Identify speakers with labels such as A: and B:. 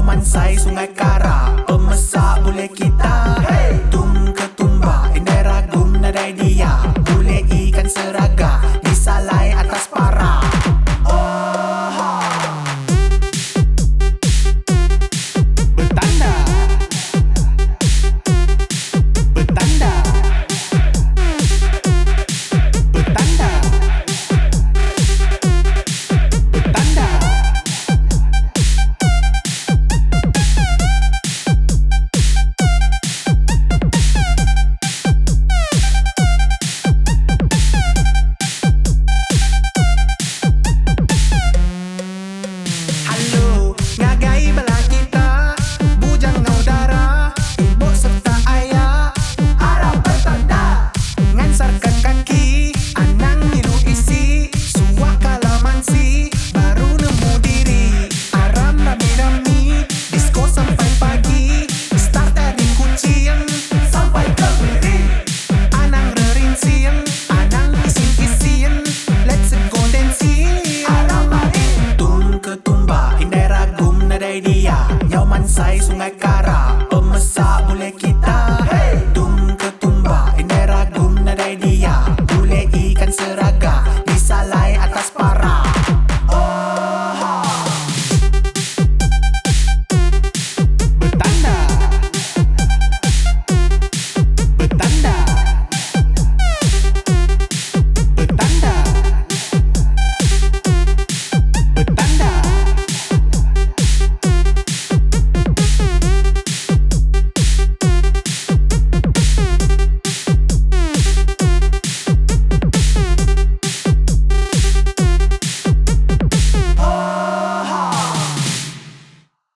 A: mansai sungai kara Pemesa bulih kita Tum ke tumba indai ragum nadai dia Bulih ikan seraga disalai atas para Oha. Betanda. Betanda. Betanda. Betanda. Halo ngagai bala kita bujang enggau dara ibu serta aya arap betanda ngansarka kaki anang ngiru isi suah kala mansi baru nemu diri aram rami rami disco sampai pagi start dari Kuching sampai ke Miri anang rerinsing anang isin isin let's go dancing aram mari tum ke tumba indai ragum nadai dia nyau mansai sungai.